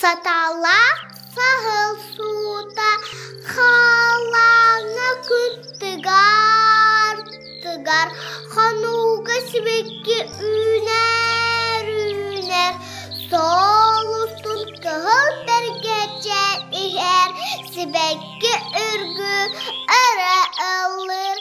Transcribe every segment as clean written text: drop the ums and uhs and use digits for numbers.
Саталаах саһыл суута халлааҥҥа күн тыгар тыгар, хонууга сибэкки үүнэр үүнэр, суол устун кыһыл бэргэчээн иһэр, сибэкки үргү өрө ыллыыр.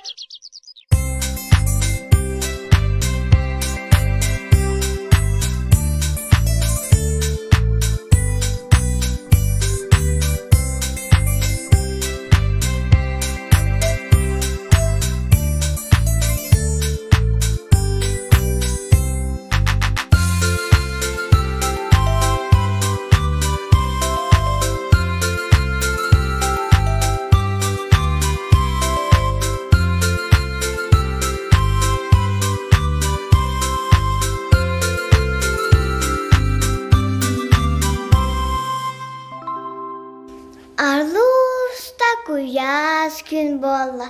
Аллуста куйаас күн буолла,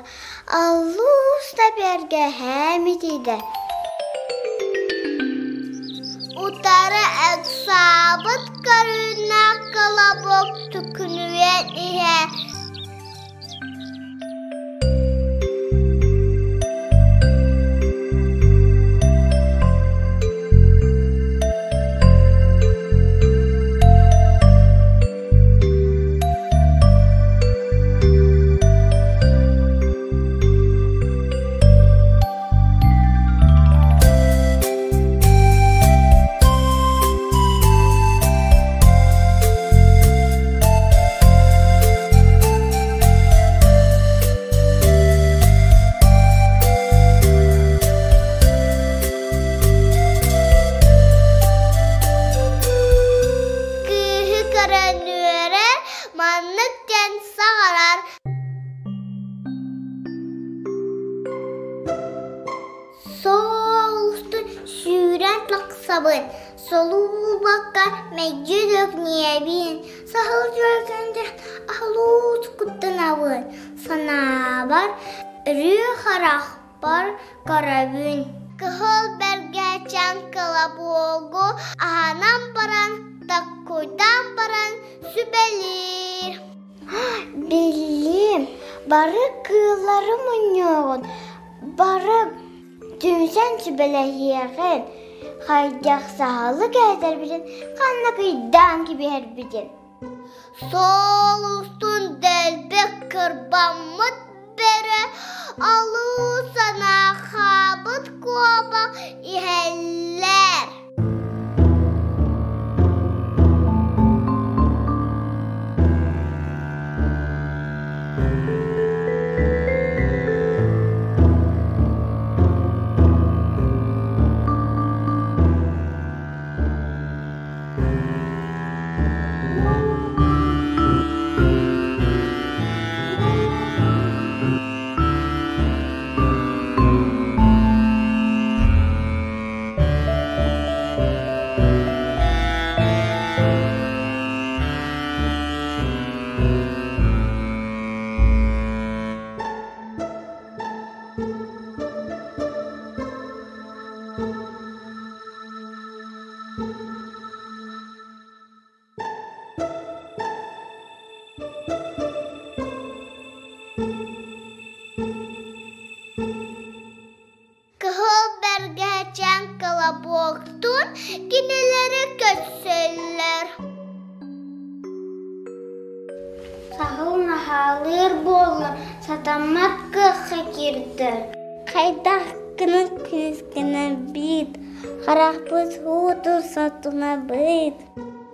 аллуста бэргэһээм итийдэ. Утары ыксаабыт көрүннэх колобок түкүнүйэн иһэр. Кыыһы көрөн үөрэр, маннык диэн саҥарар. Суол устун сүүрэн тахсабын, солуубакка мэлдьи дьөгньүйэбин, саһыл дьүөгэндэ аһылуус куттанабын, санаабар өрүү харахпар көрөбүн. Кыһыл бэргэчээн колобуогу аһанан баран, таккуйдаан баран сүбэлиир. Биллим, бары кыыллары мунньуоҕун, бары түмсэн сүбэлэһиэҕин, хайдах саһылы кээтэрбитин, ханна кыйдаан кэбиһэрбитин. Суол устун дэлби кырбаммыт бөрө алуу санаа хаабыт куобах иһэллэр. Кыһыл бэргэһэчээн колобоктуун кинилэри көрсөллөр. Саһыл наһаалыыр буолла, сатаммат кыахха киирдэ. Хайдах гынан күнүскэнэбит, харахпыт уутун сотунабыт.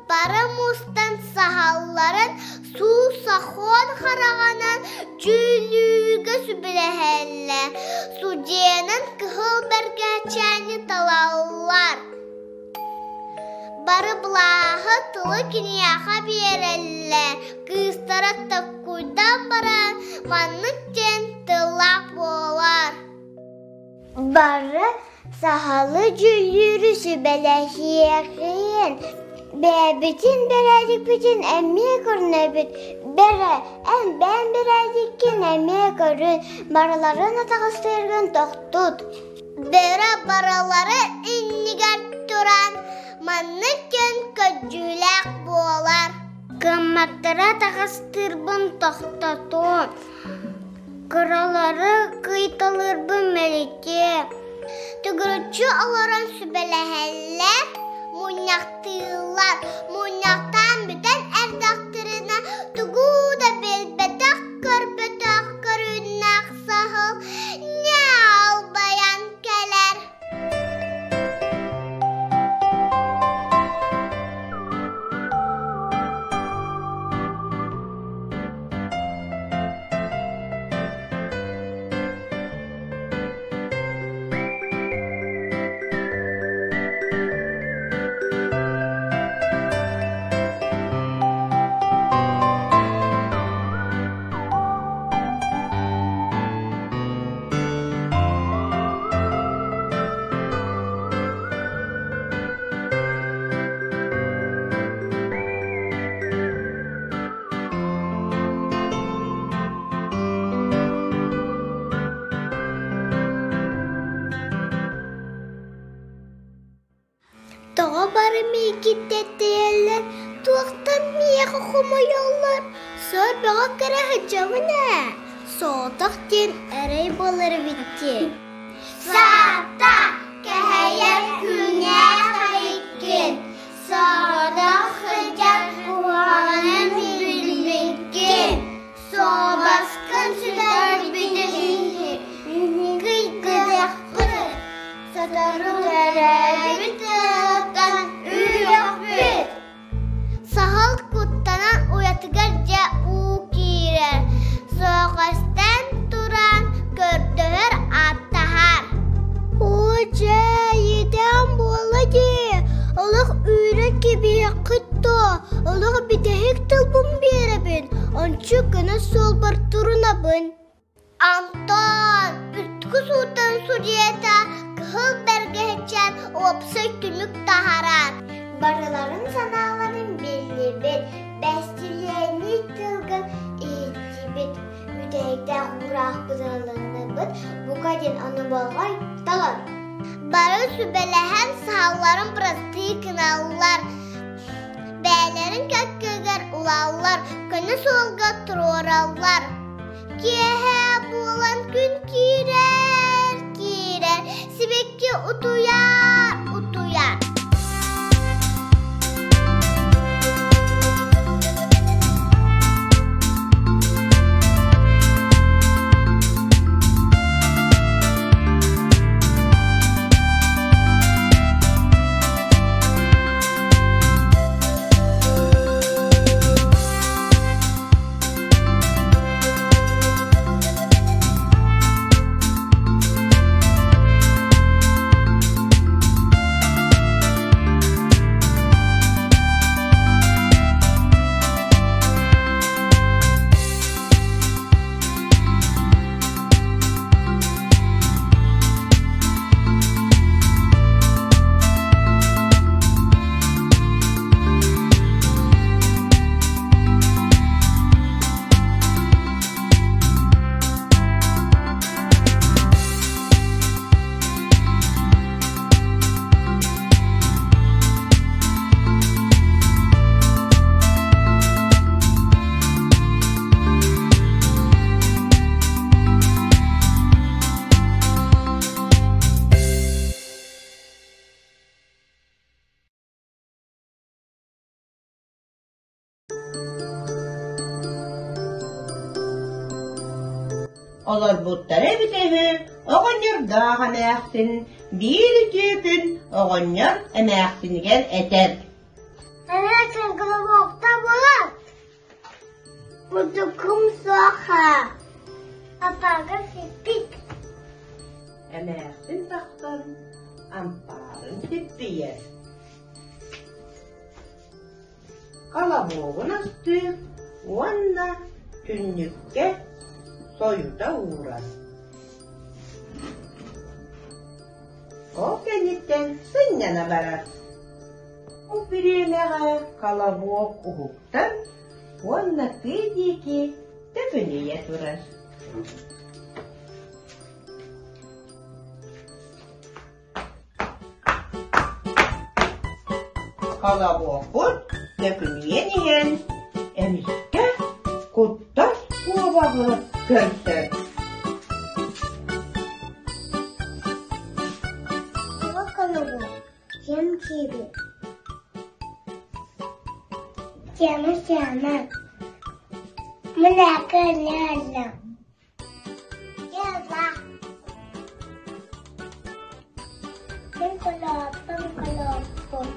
Бары мустан саһалларын суу-сахон хараҕынан дьүүллүүргэ сүбэлэһэллэр, судьуйанан кыһыл бэргээччээни талаллар. Бары былааһы тылы киниэхэ биэрэллэр, кыыстара токкуйдан баран маннык диэн тыллаах буолар. Бары сахалыы дьүүллүүрү сүбэлэһиэҕин, бэйэбитин бэрээдэкпитин эмиэ көрүнэбит, бэрэ, эн бэйэҥ бэрээдэккин эмиэ көрүн, барыларын атаҕастыыргын тохтут. Бөрө барылары иннигэр туран. Маннык күн көдьүүлээх буолар. Кыамматтара таҕыстыырбын тохтотуо, кыралары кыйталыырбын мэлитиэ. Төгүрүччү олорон сүбэлэһэллэр, мунньахтыыллар. Мунньахтаан бүтэн эрдэхтэринэ тугу да билбэтэх, көрбөтөх көрүннэх саһыл ньаалбайан кэлэр. Тоҕо бары миигин тэтийэллэр, туохтан миэхэ хомойоллор, сор бөҕө кэрэ сылдьабын ээ, соҕотох диэн эрэй буолар эбит дии. Саата кэһэйэр күннээх эбиккин, соҕотох сылдьар куһаҕанын билбиккин, Суобаскын сүтэрбитин кыйгыдыахпыт, сотору төрөөбүт ыалыттан үүрүөхпүт. Саһыл куттанан уйатыгар дьэ уу киирэр, суохастан туран көрдөһөр ааттаһар. Оо дьэ, иэдээн буолла дии, олох үүрэн кэбиһиэххит дуо, олох бүтэһик тылбын биэрэбин, ончу көнө суолбар турунабын. Антон, үрдүкү сууттан судьуйата кыһыл бэргэһэччээн уопсай түмүк таһаарар. Барыларын санааларын биллибит, бэстилиэнньик тылга иһиттибит, бүтэһиктээх уураахпыт ылынныбыт, бука диэн ону болҕой толор. Бары сүбэлэһэн саалларын бырастыы гыналлар, бэйэлэрин кэккэгэр улааллар, көнө суолга туруораллар. Киэһэ буолан күн киирэр, киирэр, сибэкки утуйар, утуйар. Олорбуттара эбитэ үһү, оҕонньордоох эмээхсин биир үтүө күн оҕонньор эмээхсинигэр этэр: Эмээхсин колобокта буолар, кутукум суоха, аппаага сиппит. Эмээхсин тахсан ампаарын сиппийэр. Колобогун астыыр уонна түннүккэ сойута уурар. Ол кэнниттэн сынньана барар. Ол бириэмэҕэ колобок уһуктар уонна тыа диэки төкүнүйэ турар. Колобокпут төкүнүйэн иһэн эмискэ куттас куобаҕы көрсөр. Ким киирбит? Тема тема. Мынака ляля. Дела. Мин колооппун колооппун.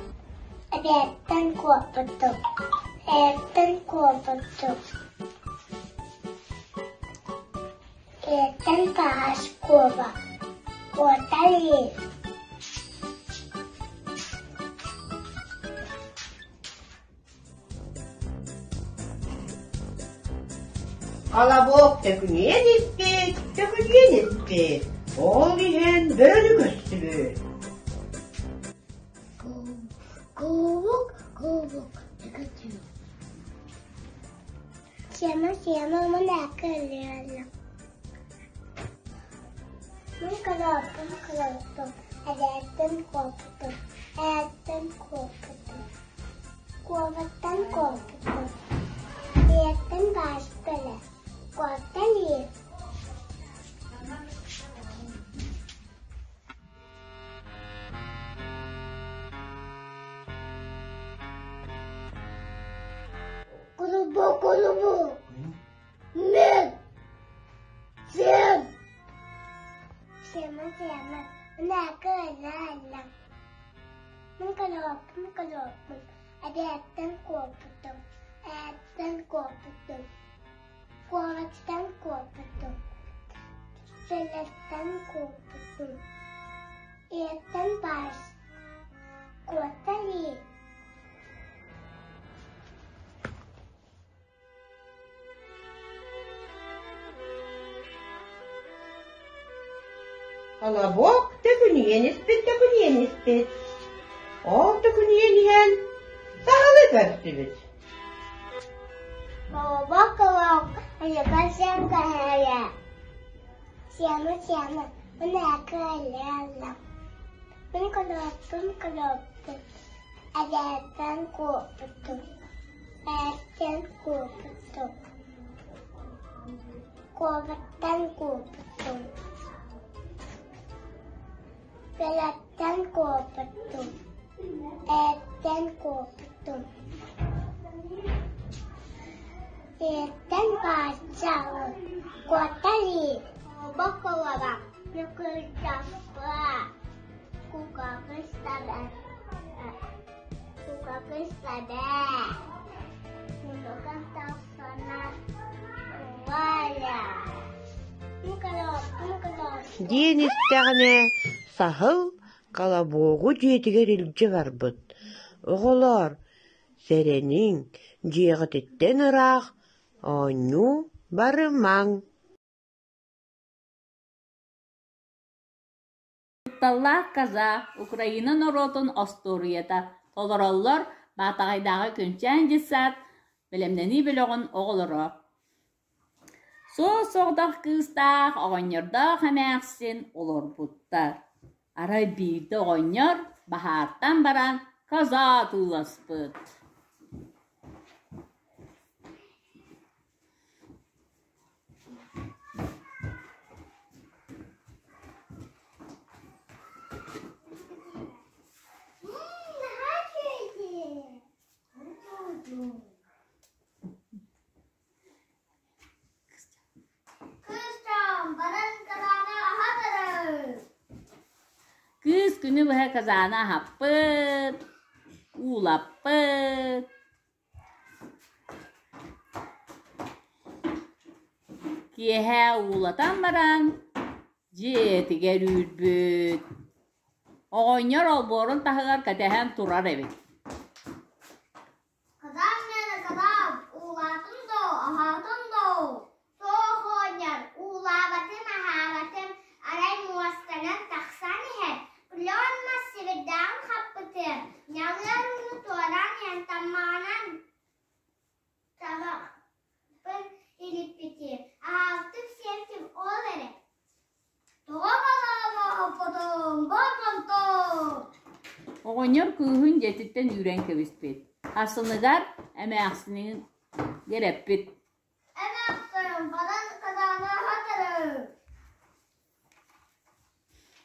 Эбээттэн куоппутум. Эбээттэн куоппутум. Эбээттэн таас куоба. Куотар Колобок төкүнүйэн испит, төкүнүйэн испит, ол иһэн бөрөнү көрсүбүт. Колобок, колобок, төкүнүйэн. Сема, сема, мунака ляля. Мин колобком, колобком, эбээттэн куоппутум, эбээттэн куоппутум. Куобахтан куоппутум, ийэттэн бааспа элэ, куоптан ийэ Кулубу, кулубу, мен, сен. Сема, сема, мына ла Мин колооппун, колооппун, эбээттэн куоппутум, ээттэн куоппутум, куораттан куоппутум, сэлэттэн куоппутум, ийэттэн баас куотар Колобок төкүнүйэн испит, төкүнүйэн испит. Ол төкүнүйэн иһэн саһылы көрсүбүт. Колобок, колобок, айыкасем каһая. Сема, сема, мына Мин колобоппун, колобоппун, эбээттэн куоппутум, ээттэн куоппутум, куобахтан куоппутум, бэлэттэн куоппутум, ээттэн куоппутум, ийэттэн бааччаҕын куотар Колобок, колобок, Диэн истэҕинэ, саһыл колобогу дьиэтигэр илдьэ барбыт: «Оҕолоор, сэрэниҥ, дьиэҕититтэн ыраах оонньуу барымаҥ» Кутталлаах коза Украина норуотун остуоруйата толороллор Баатаҕайдааҕы Күнчээн детсад бэлэмнэнии бөлөҕүн оҕолоро. Суос-соҕотох кыыстаах оҕонньордоох эмээхсин олорбуттар. Арай биирдэ оҕонньор баһаартан баран коза атыыласпыт. Кыыс күнү быһа казаны аһаппыт, уулаппыт. Киэһэ уулатан баран дьиэтигэр үүрбүт. Оҕонньор олбуорун таһыгар кэтэһэн турар эбит. Кадам мені кадам, уулаатым доо, аһаатым доо, суох оҕонньор, уулаабатым, аһаабатым, арай муостанан тахсан иһэр, плен мас сибирдээҕин хаппытым, ньалыар ууну туораан иһэн таммаҕынан табахпын илиппитим, аһаабытым сиэбитим ол эрэ. Тоҕо балаҕан оһоппотуҥ, бор онтон! Оҕонньор кыыһын дьиэтиттэн үүрэн кэбиспит. Сарсыныгар эмээхсинин эрэппит. Эмээхсин баран казаны аһатарым.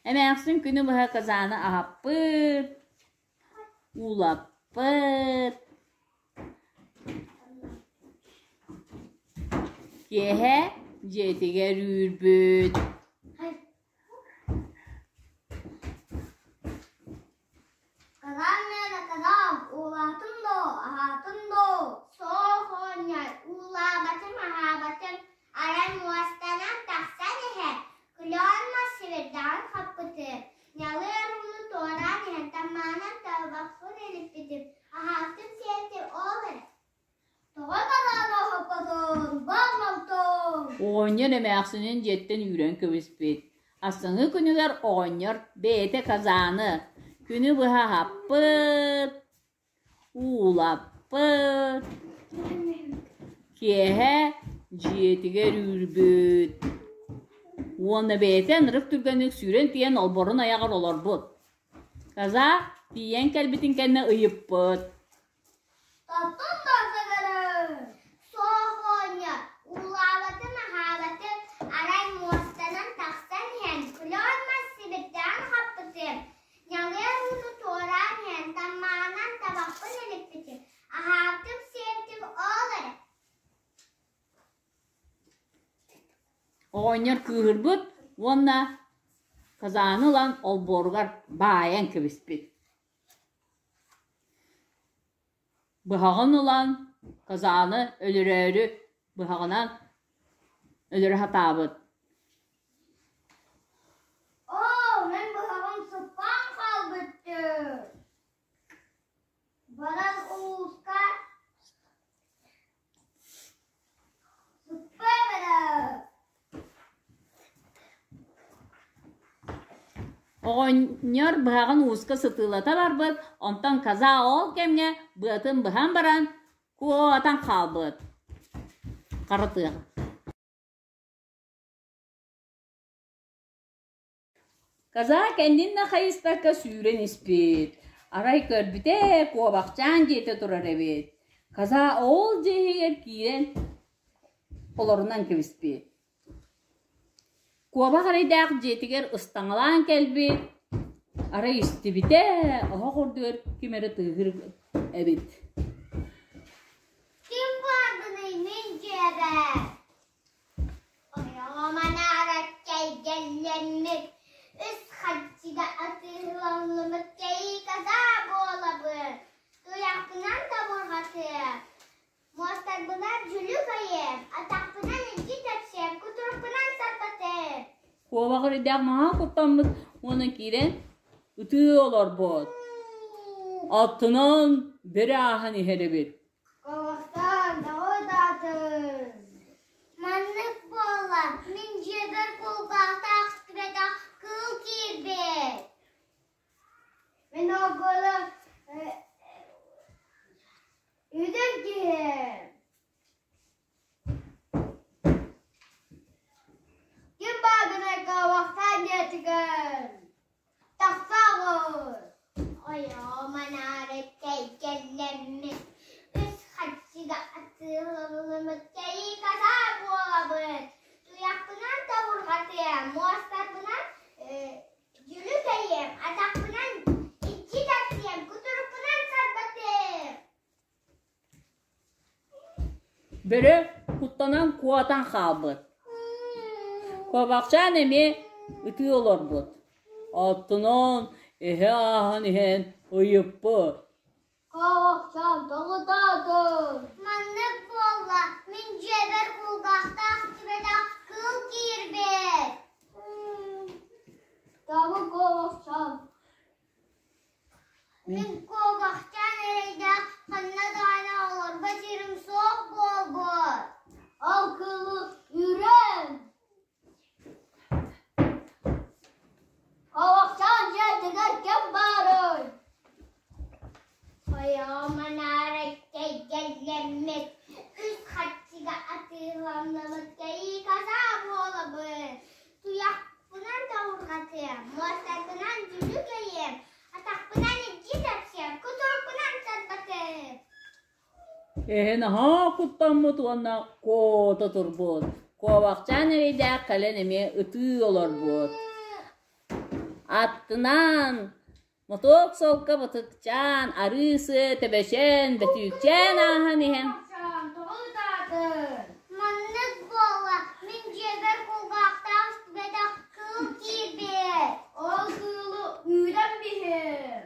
Эмээхсин күнү быһа казаны аһаппыт, уулаппыт. Киэһэ дьиэтигэр үүрбүт. Казан мээнэ казан, уулаатым доо, аһаатым доо, суох оҕонньор, уулаабатым, аһаабатым, арай муостанан тахсан иһэр, күлээн мас сибирдэҕин хаппытым, ньалыар ууну туораан иһэн таммаанан тарбахпын илиппитим, аһаатым-сиэтим ол эрэ. Тоҕо казан оһоппотун, болҕомтоҥ! Оҕонньор эмээхсинин дьиэттэн үүрэн кэбиспит. Астыҥы күнүгэр оҕонньор бэйэтэ казаны күнү быһа аһаппыт, уулаппыт, киэһэ дьиэтигэр үүрбүт уонна бэйэтэ ынырык түргэнник сүүрэн тиийэн олборун айаҕар олорбут. Каза тиийэн кэлбитин кэннэ ыйыппыт: Тоттун барсыгырын! Суох оҕонньор, уулаабатын, аһаабатын, арай муостанан тахсан иһэн, күлэҕин мас сибирдээн хаппытым, ньалыар ууну туораан иһэн, таммаҕынан табахпын илиппитим, аһаабытым-сиэбитим ол эрэ. Оҕонньор кыыһырбыт уонна казаны ылан олбуоругар баайан кэбиспит. Быһаҕын ылан казаны өлөрөөрү быһаҕынан өлөрө сатаабыт. Оо, мин быһаҕым сыппаан хаалбыттыы. Баран улууска Оҕонньор быһаҕын ууска сытыылата барбыт, онтон коза ол кэмҥэ быатын быһан баран куотан хаалбыт. Хара тыаҕа Коза кэннин да хайыспакка сүүрэн испит, арай көрбүтэ куобахчаан дьиэтэ турар эбит. Коза ол дьиэ иһигэр киирэн олорунан кэбиспит. Куобах эрэйдээх дьиэтигэр ыстаҥалаан кэлбит, арай истибитэ оһох үрдүгэр ким эрэ тыаһыыр эбит. Ким бааргыный мин дьиэбэр? Ойоҕом кэйгэллэммит, үс харчыга атыылаһыллыбыт кэйиикэсээ буолабын, туйахпынан табырҕатыам, муостарбынан дьүлү хайыам, атахпынан илдьи тэпсиэм, кутурукпунан сарбатыам. Куобах үрдээх маһа куттаммыт уонна киирэн ытыы олорбут. Аттынан бөрө ааһан иһэр эбит. Куобахтаан тоҕо ытаатыҥ? Маннык буолла, мин дьиэбэр кулгаахтаах истибэтэх кыыл киирбит. Мин оҕолор үтүк киһи. Ким бааргынай куобахтаан дьиэтигэр? Тахсаҕын! Ойоҕум анаара кэйгэллэммит, үс харчыга атыылаһыллыбыт кэйиикэсээ буолабын. Туйахпынан тобурҕатыам, муостарбынан дьүлү кэйиэм, атахпынан иччи тэпсиэм, кутурукпунан сарбатыам. Бөрө куттанан куотан хаалбыт. Куобахчаан эмиэ ытыы олорбут. Оттонон эһэ ааһан иһэн ыйыппыт: Куобахчаан тоҕо ытаатыҥ? Маннык буолла, мин дьиэбэр кулгаахтаах түбэтэх кыыл киирбит. Тоҕо куобахчаан Мин куобахчаан эрэйдээх ханна даҕаны олорбот сирим суох буолбут. Ол кыылы үүрэн Куобахчаан дьиэтигэр ким баарый? Ойоҕум анаара кэйгэллэммит, үс харчыга атыыланныбыт кэйиикэсээ буолабын. Туйахпынан тобурҕатыам, муостарбынан дьүлү кэйиэм, атахпынан илдьи тэпсиэм. Эһэ наһаа куттаммыт уонна куота турбут. Куобахчаан эрэйдээх кэлэн эмиэ ытыы олорбут. Аттынан мотуок солко батыкчаан, арыы сыа тэбэчээн, бөтүүкчээн ааһан иһэн Маннык буолла, мин дьиэбэр кулгаахтаах истибэтэх кыыл киирбит. Ол кыылы үүрэн биһир.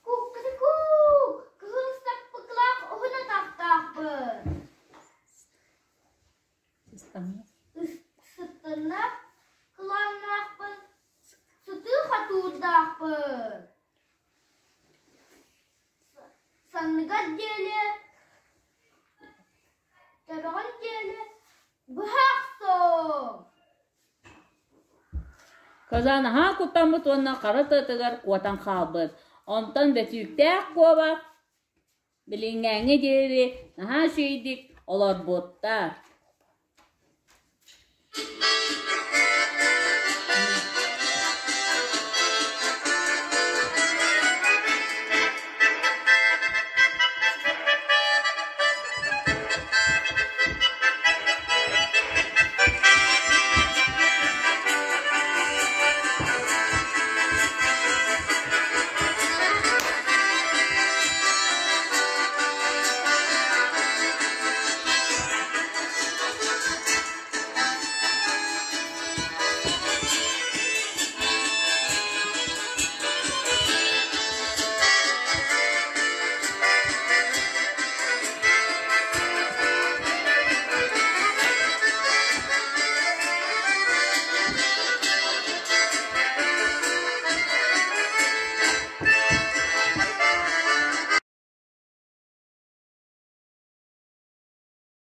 Куккутукуук, кыһыл саппыкылаах уһун атахтаахпын. Сыттаннах кылааннаахпын, сытыы хотуурдаахпын. Санныгар диэри, төбөҕүн диэри быһа охсуом. Коза наһаа куттаммыт уонна хара тыатыгар куотан хаалбыт. Онтон бөтүүктээх куобах билиҥҥээҥҥэ диэри наһаа үчүгэйдик олорбуттар.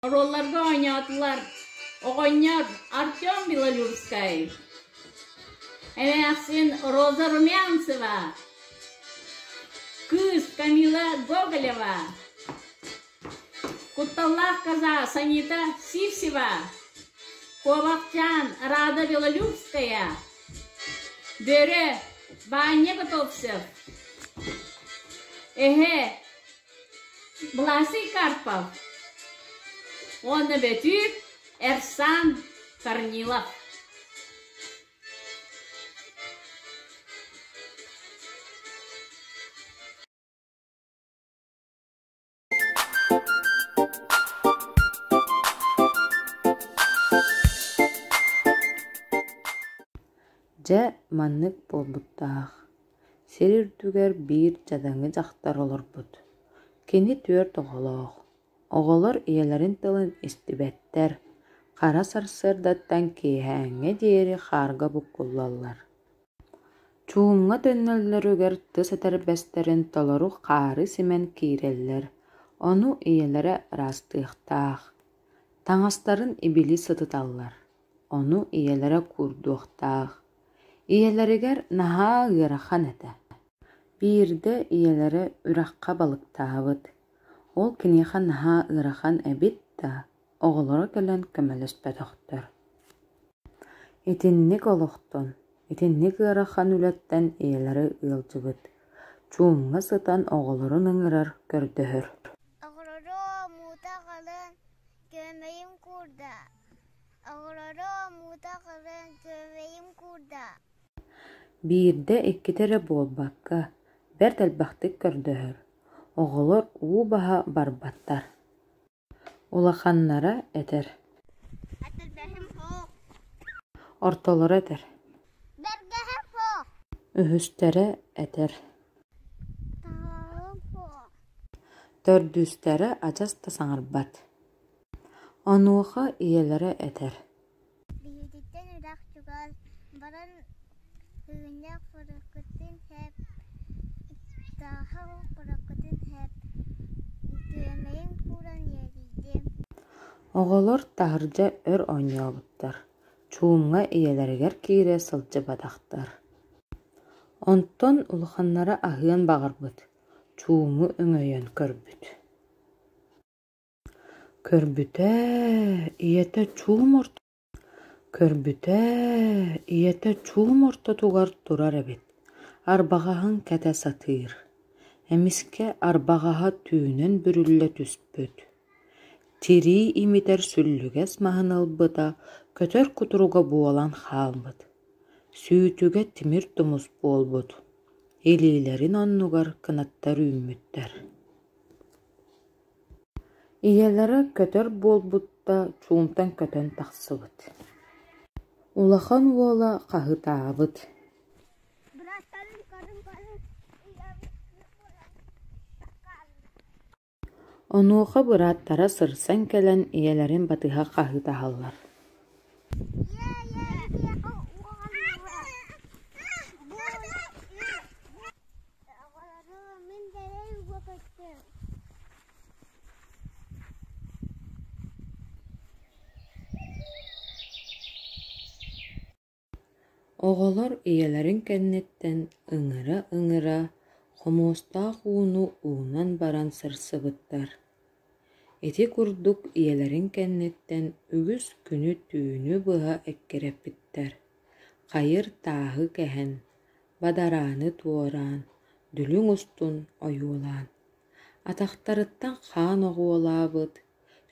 Оруолларга оонньоотулар оҕонньор Артем Белолюбскай, эмээхсин Роза Румянцева, кыыс Камила Гоголева, кутталлаах коза Санита Сивцева, куобахчаан Рада Белолюбская, Бөрө Ваня Готовцев, эһэ Власий Карпов уонна бөтүүк Эрсан Корнилов. Дьэ, маннык буолбуттаах: сир үрдүгэр биир дьадаҥы дьахтар олорбут. Кини түөрт оҕолоох. Оҕолор ийэлэрин тылын истибэттэр, хара сарсыардаттан киэһээҥҥэ диэри хаарга буккуллаллар. Чуумҥа төннөллөрүгэр тыс этэрбэстэрин толору хаары симэн киирэллэр, ону ийэлэрэ ыраастыахтаах. Таҥастарын ибили сытыталлар, ону ийэлэрэ куурдуохтаах. Ийэлэригэр наһаа ыарахан этэ. Биирдэ ийэлэрэ үрэххэ балыктаабыт, ол киниэхэ наһаа ыарахан эбит да, оҕолоро кэлэн көмөлөспөтөхтөр. Итинник олохтон, итинник ыарахан үлэттэн ийэлэрэ ыалдьыбыт, чуумҥа сытан оҕолорун ыҥырар, көрдөһөр. Оҕолоро муута халыҥ, күөмэйим куурда, Оҕолоро муута халыҥ, күөмэйим куурда. Биирдэ-иккитэ эрэ буолбакка, бэрт элбэхтик көрдөһөр, оҕолор уу баһа барбаттар. Улаханнара этэр: Ортолоро этэр: Үһүстэрэ этэр: Төрдүстэрэ адьас да саҥарбат. Онуоха ийэлэрэ этэр: Биһигиттэн үрэх чугас, баран сыгынньах барыаххытын сөп, тааһа барыаххытын сөп, күөмэйин кууран иэрийдим. Оҕолор таһырдьа өр оонньообуттар, чуумҥа ийэлэригэр киирэ сылдьыбатахтар. Онтон улаханнара аһыан баҕарбыт, чууму өҥөйөн көрбүт. Көрбүтэ, ийэтэ чуум орто Көрбүтэ, ийэтэ чуум ортотугар турар эбит, арбаҕаһын кэтэ сатыыр. Эмискэ арбаҕаһа түүнэн бүрүллэ түспүт. Тирии имитэр сүллүгэс маһын ылбыта көтөр кутуруга буолан хаалбыт, сүүтүгэ тимир тумус буолбут, илиилэрин оннугар кынаттар үүммүттэр. Ийэлэрэ көтөр буолбут да чуумтан көтөн тахсыбыт. Улахан уола хаһыытаабыт: Онуоха бырааттара сырсан кэлэн ийэлэрин батыһа хаһыытаһаллар. Оҕолор ийэлэрин кэнниттэн ыҥыра-ыҥыра хомуостаах ууну уунан баран сырсыбыттар. Ити курдук ийэлэрин кэнниттэн үгүс күнү-түүнү быһа эккирэппиттэр, хайыр тааһы кэһэн, бадарааны туораан, дүлүҥ устун ойуолаан, атахтарыттан хаан оҕуолаабыт,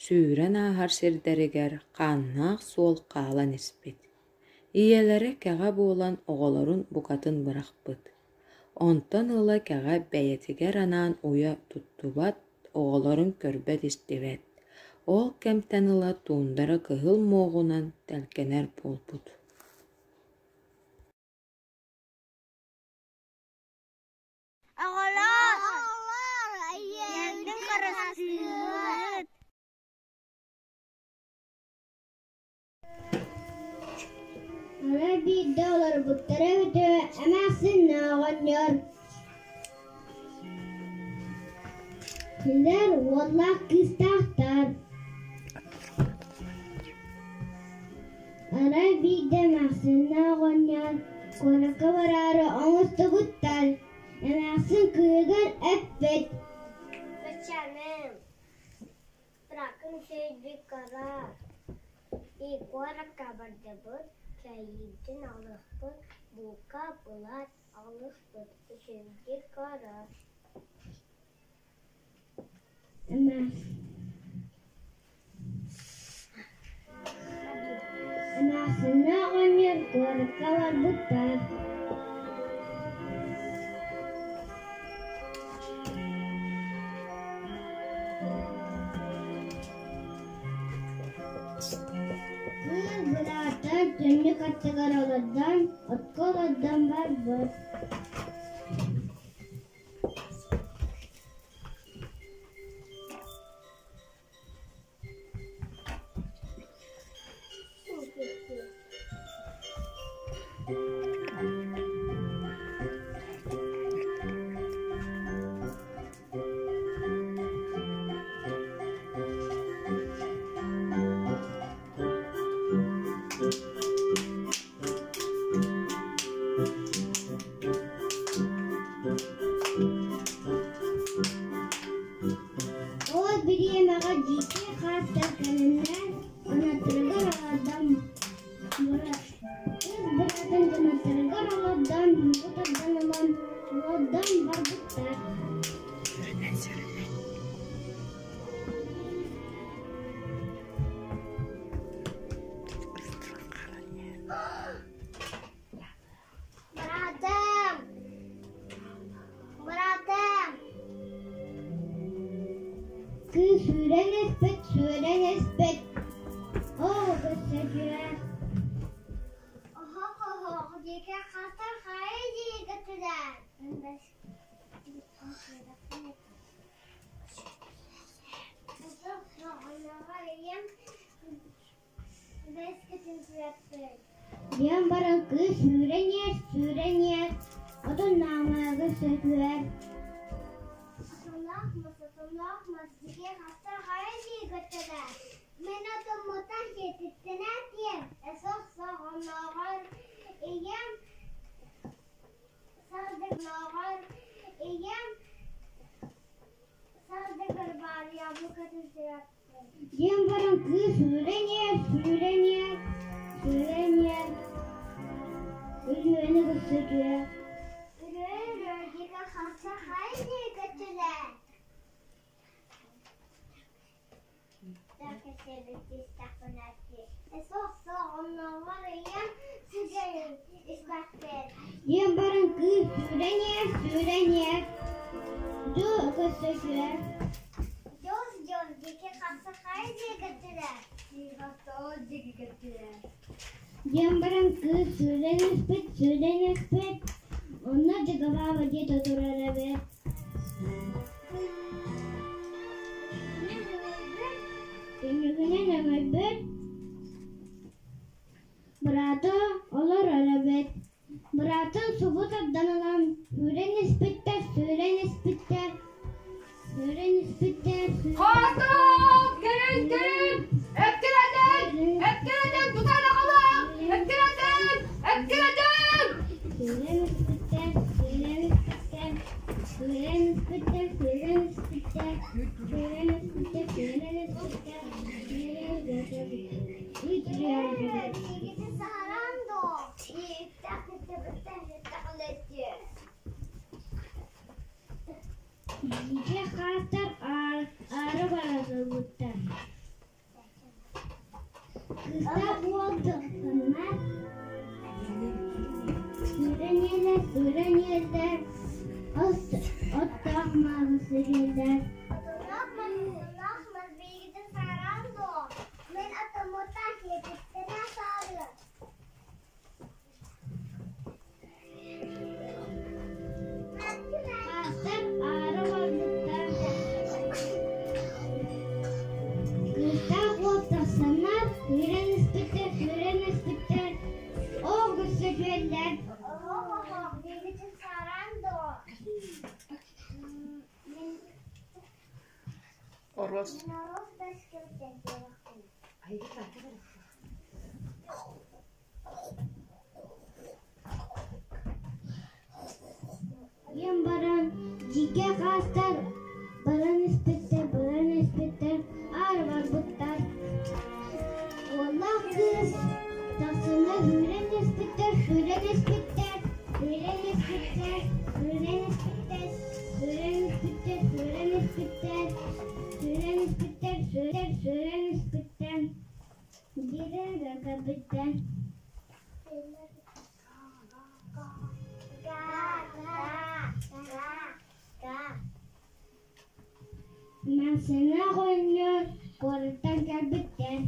сүүрэн ааһар сирдэригэр хааннаах суол хаалан испит. Ийэлэрэ кэҕэ буолан оҕолорун букатын бырахпыт. Онтон ыла кэҕэ бэйэтигэр анаан уйа туттубат, оҕолорун көрбөт-истибэт. Ол кэмтэн ыла туундара кыһыл муоҕунан тэлгэнэр буолбут. Оҕолоор, ийэбитин харыстыыбыт. Арай биирдэ олорбуттара эбитэ эмээхсин оҕонньор. Кинилэр уоллаах кыыстаахтар. Арай биирдэ эмээхсиннээх оҕонньор куоракка бараары оҥостубуттар. Эмээхсин кыыһыгар эппит: Баччаным, Бракын сүүрбүт кыра, и куоракка бардыбыт, кэйиибитин алыахпыт, булка былаат алыахпыт, үчүгэйдик көрөр. Эмээхсиннээх оҕонньор куоракка барбыттар. Кыыс быраата түннүк аттыгар олордон, окко олордон барбыт. Ол бириэмэҕэ дьиикэй хаастар кэлэннэр кынаттарыгар олордон кыыс быраатын кынаттарыгар олордон бу тардан ылан олордон барбыттар. Быраатым! Быраатым! Кыыс сүүрэн испит, сүүрэн испит, оо, көрсөтүө Оһох оһох диэки хатар хайа диэки түлээр. Диэн баран кыыс сүүрэн иһэр, сүүрэн иһэр, отун наамайга сөтүөр. Отонноох мас, отонноох мас диэки хастар хайа диэки түлээр. Мин отоммуттан сиэтиттэнэ диэн, эсох-сох оннооҕор ийэм сардыгнооҕор ийэм сардыгар баар яблокотын сирэппит. Диэн баран кыыс сүүрэн иһэр, сүүрэн иһэр, сүүрэн иһэр, Өлүөнэ көрсө түһэр. Үрүө-үрүө диэки харса хайа диэки өттүлэр. Диэн баран кыыс сүүрэн иһэр, сүүрэн иһэр, дьыл көрсө түһэр. Диэн баран кыыс сүүрэн испит, сүүрэн испит, онно дьыгабаама диэтэ турар эбит. Түннүгүнэн өҥөйбүт, быраата олорор эбит. Быраатын субу тардан ылан сүүрэн испиттэр, сүүрэн испиттэр, сүүрэн испиттэр, Хаатаат! Кэлин, кэлин! Эккирэтин! Эккирэтин! Тутан аҕалаҥ! Эккирэтин! Эккирэтин! сүүрэн испиттэр, сүүрэн испиттэр, сүүрэн испиттэр, сүүрэн испиттэр, сүүрэн испиттэр, сүүрэн испиттэр, сүүрэн Дьиэ хаастар аара бара сылдьыбыттар. Кыыстаах уол дьахтаннар сүүрэн иһэллэр, сүүрэн иһэллэр, оттоох маһы сиһэллэр. Хаастар аара барбыттар. Кыыстаах уол тахсаннар, сүүрэн испиттэр, сүүрэн испиттэр, ол көрсө түһэллэр. Диэн баран дьиикэй хаастар баран испиттэр, баран испиттэр, аара барбыттар. Уоллаах кыыс тахсаннар сүүрэн испиттэр, сүүрэн испиттэр, сүүрэн испиттэр, сүүрэн испиттэр, сүүрэн испиттэр, сүүрэн испиттэр, сүүрэн испиттэр, сүүрэн, сүүрэн испиттэр. Диэн көрбүттэр. Массыына оҕонньор куораттан кэлбиттэр.